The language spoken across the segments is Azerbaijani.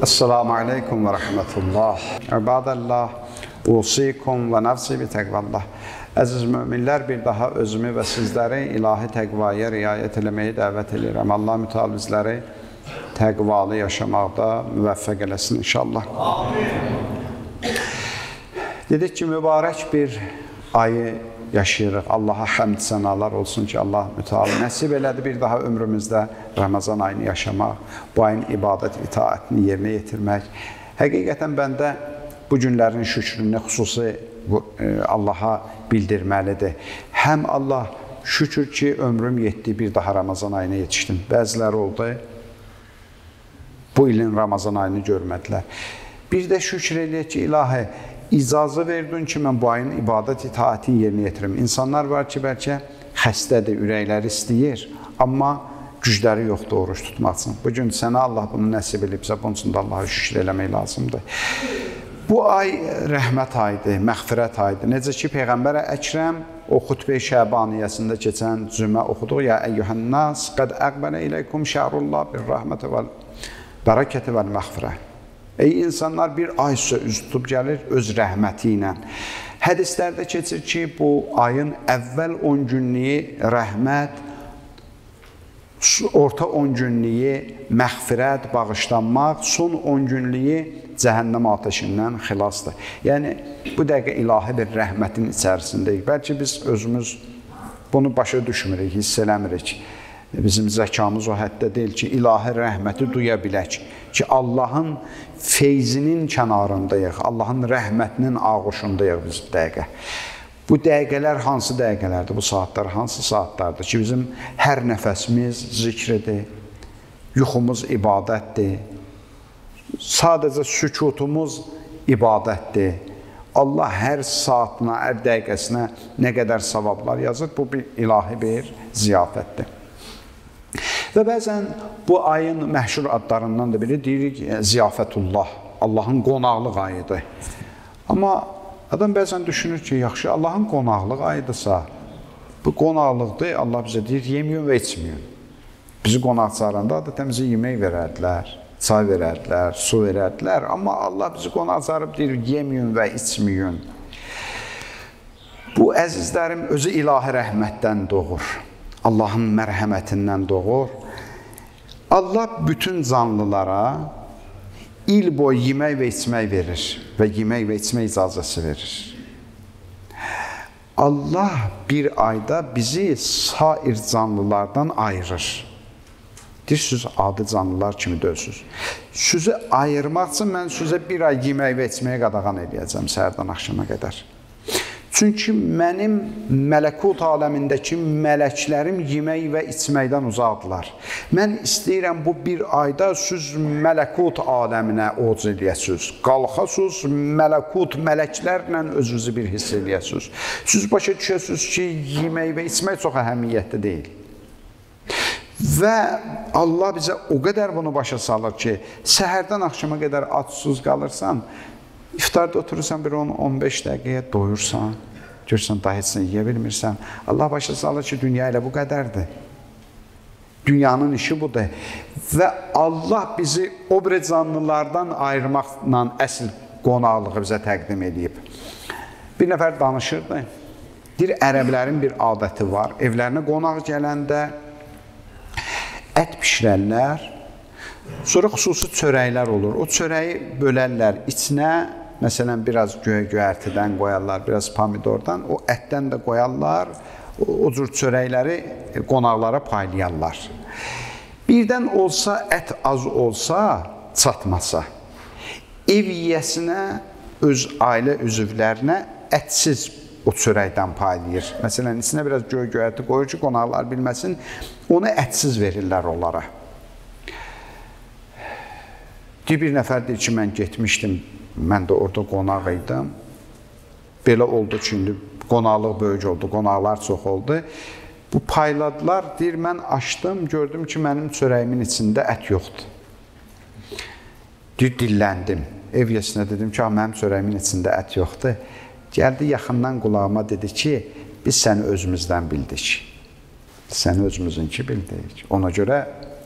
Esselamu aleykum və rəhmətullah. İbadallah, usikum və nəfsi bi təqvallah. Əziz möminlər, bir daha özümü və sizləri ilahi təqvaya riayət eləməyi dəvət edirəm. Allah mütəal bizləri təqvalı yaşamaqda müvəffəq eləsin inşallah. Amin. Dedik ki, mübarək bir ayı yaşayırıq. Allaha həmd sənalar olsun ki, Allah mütəal nəsib elədi bir daha ömrümüzdə Ramazan ayını yaşamaq, bu ayın ibadət, itaətini yerinə yetirmək. Həqiqətən bəndə bu günlərin şükrünü xüsusi Allaha bildirməlidir. Həm Allah şükür ki, ömrüm yetdi, bir daha Ramazan ayına yetişdim. Bəziləri oldu, bu ilin Ramazan ayını görmədilər. Bir də şükür eləyək ki, ilahi, icazə verdin ki, mən bu ayın ibadət itaətini yerinə yetirim. İnsanlar var ki, bəlkə xəstədir, ürəkləri istəyir, amma gücləri yoxdur oruç tutmaq üçün. Bugün sənə Allah bunu nəsib eləyibsə, bunun üçün də Allaha şükür eləmək lazımdır. Bu ay rəhmət ayıdır, məğfirət ayıdır. Necə ki, Peyğəmbər Əkrəm o xutbə-i Şəbaniyyəsində keçən cümə oxuduq. Ya əyyuhənnas, qəd əqbələ iləykum şəhrullah bir rəhməti vəl bərəkəti vəl məğfirə. Ey insanlar, bir ay sizə üz tutub gəlir öz rəhməti ilə. Hədislərdə keçir ki, bu ayın əvvəl 10 günlüyü rəhmət, orta 10 günlüyü məğfirət, bağışlanmaq, son 10 günlüyü cəhənnəm atəşindən xilasdır. Yəni, bu dəqiqə ilahi bir rəhmətin içərisindəyik. Bəlkə biz özümüz bunu başa düşmürük, hiss eləmirik. Bizim zəkamız o həddə deyil ki, ilahi rəhməti duya bilək ki, Allahın feyzinin kənarındayıq, Allahın rəhmətinin ağuşundayıq biz bu dəqiqə. Bu dəqiqələr hansı dəqiqələrdir, bu saatlar hansı saatlardır ki, bizim hər nəfəsimiz zikridir, yuxumuz ibadətdir, sadəcə sükutumuz ibadətdir. Allah hər saatına, hər dəqiqəsinə nə qədər savablar yazır, bu bir ilahi bir ziyafətdir. Və bəzən bu ayın məşhur adlarından da biri deyirik ziyafətullah, Allahın qonaqlıq ayıdır. Amma adam bəzən düşünür ki, yaxşı, Allahın qonaqlıq ayıdırsa, bu qonaqlıqdır, Allah bizə deyir, yeməyin və içməyin. Bizi qonaq çağıranda adətən bizə yemək verərdilər, çay verərdilər, su verərdilər. Amma Allah bizi qonaq çağırıb deyir, yeməyin və içməyin. Bu, əzizlərim, özü ilahi rəhmətdən doğur. Allahın mərhəmətindən doğur. Allah bütün canlılara il boyu yemək və içmək verir və yemək və içmək icazəsi verir. Allah bir ayda bizi sair canlılardan ayırır. Deyirsiniz, adi canlılar kimi deyilsiniz. Sizi ayırmaq üçün mən sizə bir ay yemək və içməyə qadağan eləyəcəm səhərdən axşama qədər. Çünki mənim mələkut aləmindəki mələklərim yemək və içməkdən uzaqdırlar. Mən istəyirəm bu bir ayda siz mələkut aləminə oc eləyəsiniz. Qalxasınız, mələkut mələklərlə özünüzü bir hiss eləyəsiniz. Siz başa düşəsiniz ki, yemək və içmək çox əhəmiyyətli deyil. Və Allah bizə o qədər bunu başa salır ki, səhərdən axşama qədər acsız qalırsan, İftarda oturursan bir 10-15 dəqiqəyə doyursan, görürsən daha heç nə yeyə bilmirsən. Allah başa salır ki, dünya elə bu qədərdir. Dünyanın işi budur. Və Allah bizi o biri canlılardan ayırmaqla əsl qonaqlığı bizə təqdim edib. Bir nəfər danışırdı. Deyir, ərəblərin bir adəti var. Evlərinə qonaq gələndə ət pişirərlər, sonra xüsusi çörəklər olur. O çörəyi bölərlər içinə, məsələn, biraz göyərtidən qoyarlar, biraz pomidordan, o ətdən də qoyarlar, o cür çörəkləri qonaqlara paylayarlar. Birdən olsa, ət az olsa, çatmasa, ev yiyəsinə, öz ailə üzvlərinə ətsiz o çörəkdən paylayır. Məsələn, içinə biraz göyərti qoyur ki, qonaqlar bilməsin, onu ətsiz verirlər onlara. Deyir, bir nəfər deyir ki, mən getmişdim, mən də orada qonaq idim. Belə oldu ki, indi qonaqlıq böyük oldu, qonaqlar çox oldu. Bu payladılar, deyir, mən açdım, gördüm ki, mənim çörəyimin içində ət yoxdur. Deyir, dilləndim. Ev yəsinə dedim ki, mənim çörəyimin içində ət yoxdur. Gəldi yaxından qulağıma dedi ki, biz səni özümüzdən bildik. Səni özümüzünki bildik. Ona görə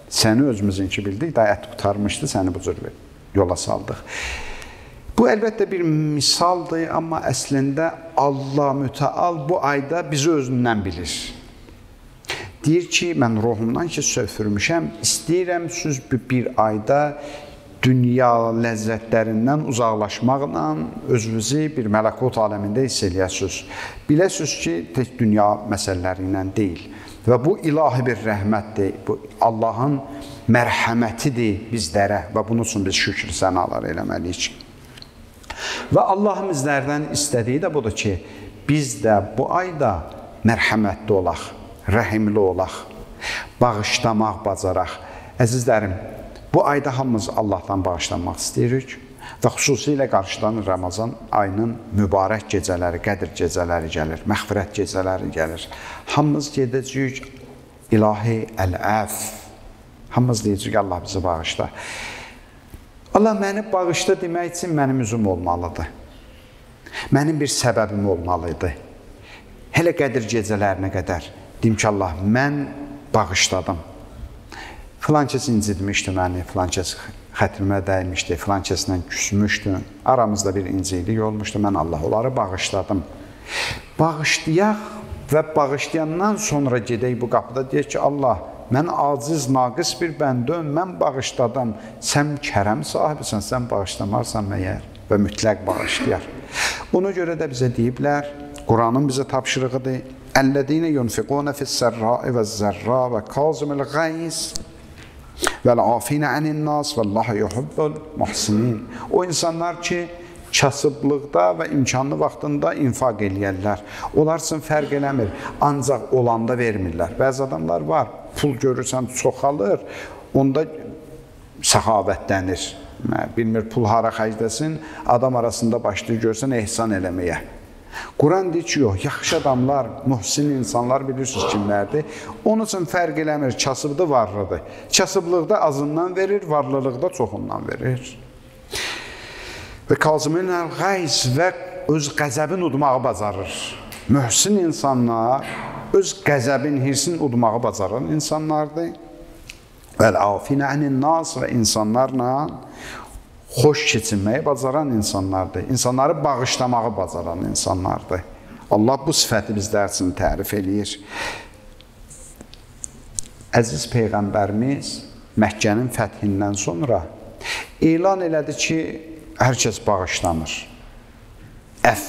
səni özümüzünki bildik, daha ət qurtarmışdı, səni bu cür verdik. yola saldıq. Bu əlbəttə bir misaldır, amma əslində Allah mütəal bu ayda bizi özündən bilir. Deyir ki, mən ruhumdan ki söfürmüşəm, istəyirəm siz bir ayda dünya ləzzətlərindən uzaqlaşmaqla özünüzü bir mələkut aləmində hiss eləyəsiniz. Biləsiniz ki, tək dünya məsələləri ilə deyil. Və bu ilahi bir rəhmətdir, bu Allahın mərhəmətidir bizlərə və bunun üçün biz şükür sənalar eləməliyik. Və Allahın bizlərdən istədiyi də budur ki, biz də bu ayda mərhəmətli olaq, rəhimli olaq, bağışlamaq bacaraq. Əzizlərim, bu ayda hamımız Allahdan bağışlanmaq istəyirik və xüsusilə qarşıdan Ramazan ayının mübarək gecələri, Qədr gecələri gəlir, məğfirət gecələri gəlir. Hamımız gedəcəyik ilahi əl-əf. Hamımız deyəcəyik, Allah bizi bağışla. Allah məni bağışla demək üçün mənim üzüm olmalıdır. Mənim bir səbəbim olmalıdır. Hələ Qədr gecələrinə qədər deyim ki, Allah, mən bağışladım. Filan kəs incitmişdi məni, filan kəs xətrimə dəymişdi, filan kəslə küsmüşdü. Aramızda bir incilik olmuşdu, mən Allah onları bağışladım. Bağışlayaq və bağışlayandan sonra gedək bu qapıda, deyək ki, Allah, mən aciz, naqis bir bəndəm, mən bağışladım. Sən kərəm sahibisən, sən bağışlamarsan məyər və mütləq bağışlayar. Ona görə də bizə deyiblər, Quranın bizə tapşırığıdır. Əllədinə yunfiqunə fis-sərra'i vəz-zərra və kazimil qeys vəl-afinə ənin-nas vəllahu yuhibbul muhsinin. O insanlar ki, kasıblıqda və imkanlı vaxtında infaq eləyərlər. Onlar üçün fərq eləmir, ancaq olanda vermirlər. Bəzi adamlar var, pul görürsən çoxalır, onda səxavətlənir. Bilmir, pul hara xərcləsin, adam arasında başlayır görsən ehsan eləməyə. Quran deyir ki, yox, yaxşı adamlar, muhsin insanlar bilirsiniz kimlərdir. Onun üçün fərq eləmir, kasıbdır, varlıdır. Kasıblıqda azından verir, varlılıqda çoxundan verir. Və Kazımın əl-qəys və öz qəzəbin udmağı bacarır. Mühsin insanlar öz qəzəbin, hirsin udmağı bacaran insanlardır. Vəl-afinə ənin-nas və insanlarla xoş keçinməyi bacaran insanlardır. İnsanları bağışlamağı bacaran insanlardır. Allah bu sifəti bizlər üçün tərif eləyir. Əziz Peyğəmbərimiz Məkkənin fəthindən sonra elan elədi ki, hər kəs bağışlanır. Əf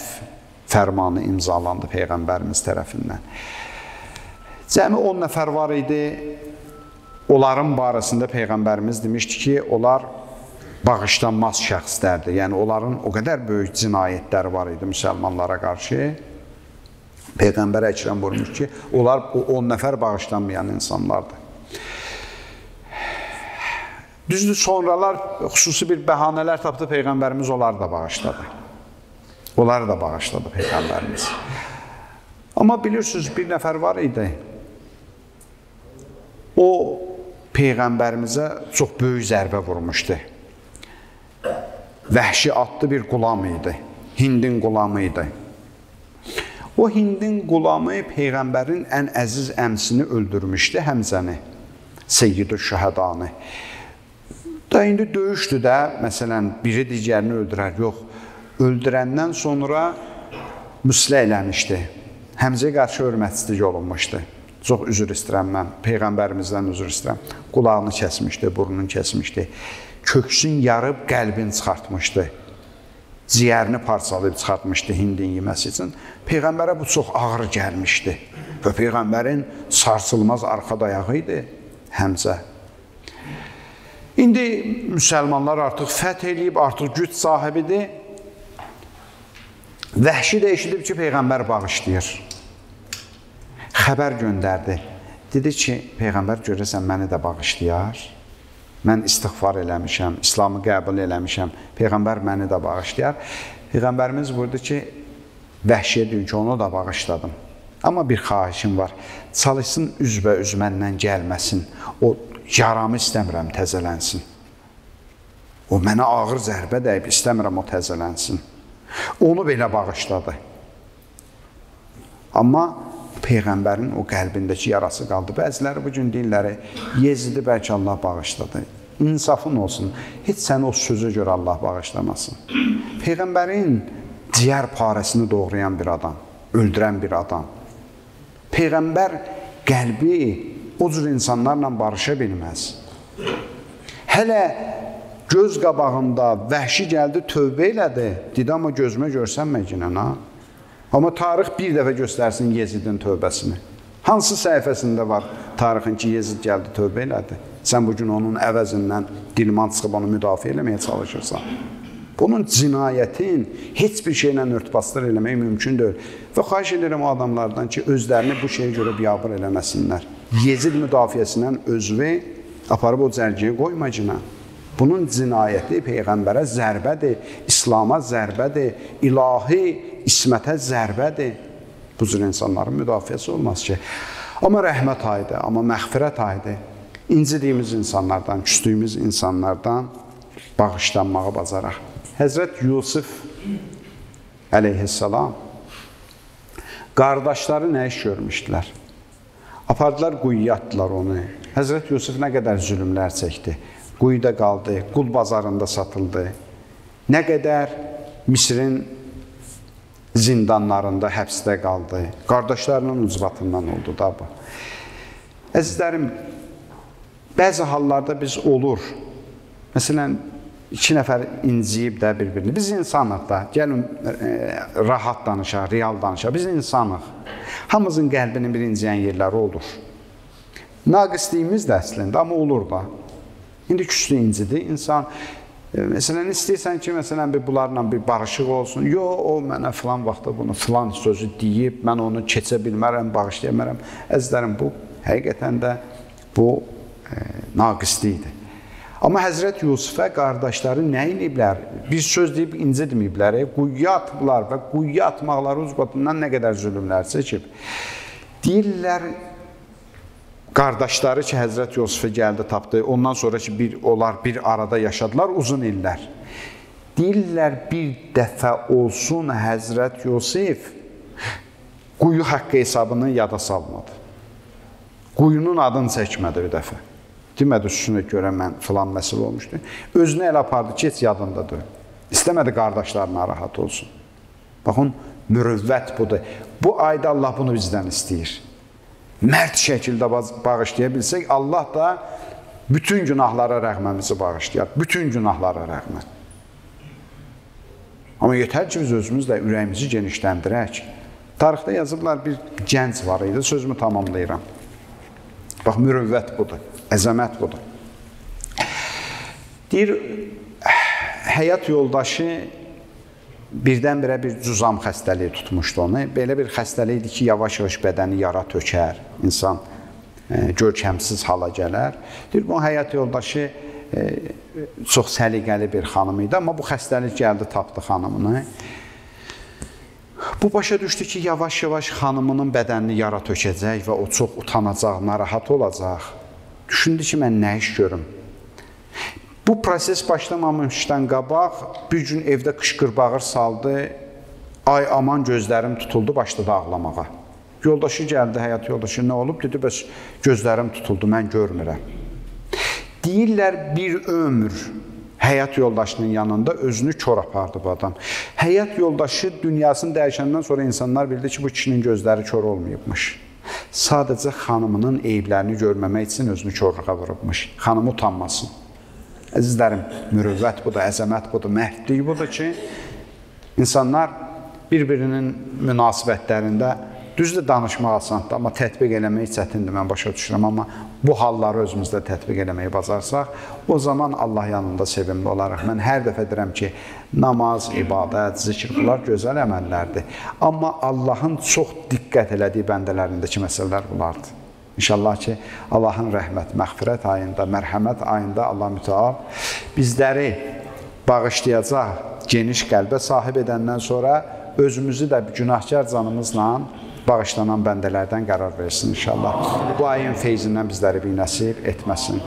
fərmanı imzalandı Peyğəmbərimiz tərəfindən. Cəmi 10 nəfər var idi. Onların barəsində Peyğəmbərimiz demişdi ki, onlar bağışlanmaz şəxslərdir. Yəni, onların o qədər böyük cinayətləri var idi müsəlmanlara qarşı. Peyğəmbər Əkrəm buyurmuş ki, onlar o 10 nəfər bağışlanmayan insanlardır. Düzdür, sonralar xüsusi bir bəhanələr tapdı, Peyğəmbərimiz onları da bağışladı. Onları da bağışladı Peyğəmbərimiz. Amma bilirsiniz, bir nəfər var idi. O, Peyğəmbərimizə çox böyük zərbə vurmuşdu. Vəhşi adlı bir qulam idi. Hindin qulamı idi. O Hindin qulamı Peyğəmbərin ən əziz əmsini öldürmüşdü, Həmzəni, Seyyid-ü Şühədanı. Da indi döyüşdü də, məsələn, biri digərini öldürər. Yox, öldürəndən sonra müslə eləmişdi. Həmzəyə qarşı hörmətsizlik olunmuşdu. Çox üzr istəyirəm mən, Peyğəmbərimizdən üzr istəyirəm. Qulağını kəsmişdi, burnunu kəsmişdi. Köksün yarıb qəlbini çıxartmışdı. Ciyərini parçalayıb çıxartmışdı hindin yeməsi üçün. Peyğəmbərə bu çox ağır gəlmişdi. Və Peyğəmbərin sarsılmaz arxa dayağı idi Həmzə. İndi müsəlmanlar artıq fəth eləyib, artıq güc sahibidir. Vəhşi də eşidib ki, Peyğəmbər bağışlayır. Xəbər göndərdi. Dedi ki, Peyğəmbər görəsən məni də bağışlayar. Mən istiğfar eləmişəm, İslamı qəbul eləmişəm. Peyğəmbər məni də bağışlayar. Peyğəmbərimiz buyurdu ki, vəhşiyə deyin ki, onu da bağışladım. Amma bir xahişim var. Çalışsın üzbə-üz məndən gəlməsin. O yaramı istəmirəm təzələnsin. O mənə ağır zərbə dəyib, istəmirəm o təzələnsin. Onu belə bağışladı. Amma Peyğəmbərin o qəlbindəki yarası qaldı. Bəziləri bu gün deyirlər, Yezidi bəlkə Allah bağışladı. İnsafın olsun. Heç səni o sözə görə Allah bağışlamasın. Peyğəmbərin ciyər parəsini doğrayan bir adam, öldürən bir adam. Peyğəmbər qəlbi o cür insanlarla barışa bilməz. Hələ göz qabağında vəhşi gəldi, tövbə elədi. Dedi, amma gözümə görsənmə ginən, ha? Amma tarix bir dəfə göstərsin Yezidin tövbəsini. Hansı səhifəsində var tarixin ki, Yezid gəldi, tövbə elədi? Sən bugün onun əvəzindən dilman çıxıb onu müdafiə eləməyə çalışırsan. Bunun cinayətin heç bir şeylə örtbasdır eləmək mümkün deyil. Və xahiş edirəm o adamlardan ki, özlərini bu şeyə görə biabır eləməsinlər. Yezid müdafiəsindən özünü aparıb o cərgəyə qoymacına. Bunun cinayəti Peyğəmbərə zərbədir, İslama zərbədir, ilahi ismətə zərbədir. Bu cür insanların müdafiəsi olmaz ki. Amma rəhmət ayıdır, amma məğfirət ayıdır. İncidiyimiz insanlardan, küstüyümüz insanlardan bağışlanmağı bacaraq. Həzrət Yusuf əleyhissalam qardaşları nə iş görmüşdülər? Apardılar, quyuya atdılar onu. Həzrət Yusuf nə qədər zülmlər çəkdi. Quyuda qaldı, qul bazarında satıldı. Nə qədər Misrin zindanlarında, həbsdə qaldı. Qardaşlarının ucbatından oldu da bu. Əzizlərim, bəzi hallarda biz olur. Məsələn, iki nəfər inciyib də bir-birini. Biz insanıq da. Gəlin, rahat danışaq, real danışaq. Biz insanıq. Hamımızın qəlbinin bir inciyən yerləri olur. Naqisliyimiz də əslində, amma olur da. İndi küslü incidir insan. Məsələn, istəyirsən ki, məsələn, bir bunlarla bir barışıq olsun. Yo, o mənə filan vaxtda bunu filan sözü deyib, mən onu keçə bilmərəm, bağışlaya bilmərəm. Əzizlərim, bu həqiqətən də bu naqislikdir. Amma Həzrət Yusufə qardaşları nə eləyiblər? Bir söz deyib incitməyiblər, quyuya atıblar və quyuya atmaqları ucbatından nə qədər zülmlər çəkib. Deyirlər, qardaşları ki, Həzrət Yusufə gəldi, tapdı, ondan sonra ki, onlar bir arada yaşadılar uzun illər. Deyirlər, bir dəfə olsun Həzrət Yusuf quyu haqqı hesabını yada salmadı. Quyunun adını çəkmədi bir dəfə. Demədi, üstünə görə mən filan məsələ olmuşdu. Özünü elə apardı ki, heç yadında deyil. İstəmədi qardaşlar narahat olsun. Baxın, mürüvvət budur. Bu ayda Allah bunu bizdən istəyir. Mərd şəkildə bağışlaya bilsək, Allah da bütün günahlara rəğməmizi bağışlayar. Bütün günahlara rəğmən. Amma yetər ki, biz özümüzlə ürəyimizi genişləndirək. Tarixdə yazıblar, bir gənc var idi, sözümü tamamlayıram. Bax, mürüvvət budur, əzəmət budur. Deyir, həyat yoldaşı birdən-birə bir cüzam xəstəliyi tutmuşdu onu. Belə bir xəstəlik idi ki, yavaş-yavaş bədəni yara tökər, insan görkəmsiz hala gələr. Deyir, bu həyat yoldaşı çox səliqəli bir xanım idi, amma bu xəstəlik gəldi, tapdı xanımını. Bu başa düşdü ki, yavaş-yavaş xanımının bədənini yara tökəcək və o çox utanacaq, narahat olacaq. Düşündü ki, mən nə iş görüm? Bu proses başlamamışdan qabaq bir gün evdə qışqır-bağır saldı, ay aman gözlərim tutuldu, başladı ağlamağa. Yoldaşı gəldi, həyat yoldaşı, nə olub? Dedi, bəs gözlərim tutuldu, mən görmürəm. Deyirlər, bir ömür həyat yoldaşının yanında özünü kor apardı bu adam. Həyat yoldaşı dünyasını dəyişəndən sonra insanlar bildi ki, bu kişinin gözləri kor olmayıbmış. Sadəcə xanımının eyiblərini görməmək üçün özünü korluğa vurubmuş. Xanımı utanmasın. Əzizlərim, mürüvvət budur, əzəmət budur, mərdlik budur ki, insanlar bir-birinin münasibətlərində düzdür, danışmaq asandır, amma tətbiq eləmək çətindir, mən başa düşürəm, amma bu halları özümüzdə tətbiq eləməyi bacarsaq, o zaman Allah yanında sevimli olaraq. Mən hər dəfə deyirəm ki, namaz, ibadət, zikr, bunlar gözəl əməllərdir. Amma Allahın çox diqqət elədiyi bəndələrindəki məsələlər bunlardır. İnşallah ki, Allahın rəhmət, məğfirət ayında, mərhəmət ayında Allah mütəal bizləri bağışlayacaq geniş qəlbə sahib edəndən sonra özümüzü də günahkar canımızla bağışlanan bəndələrdən qərar versin inşallah. Bu ayın feyzindən bizləri bir nəsib etməsin.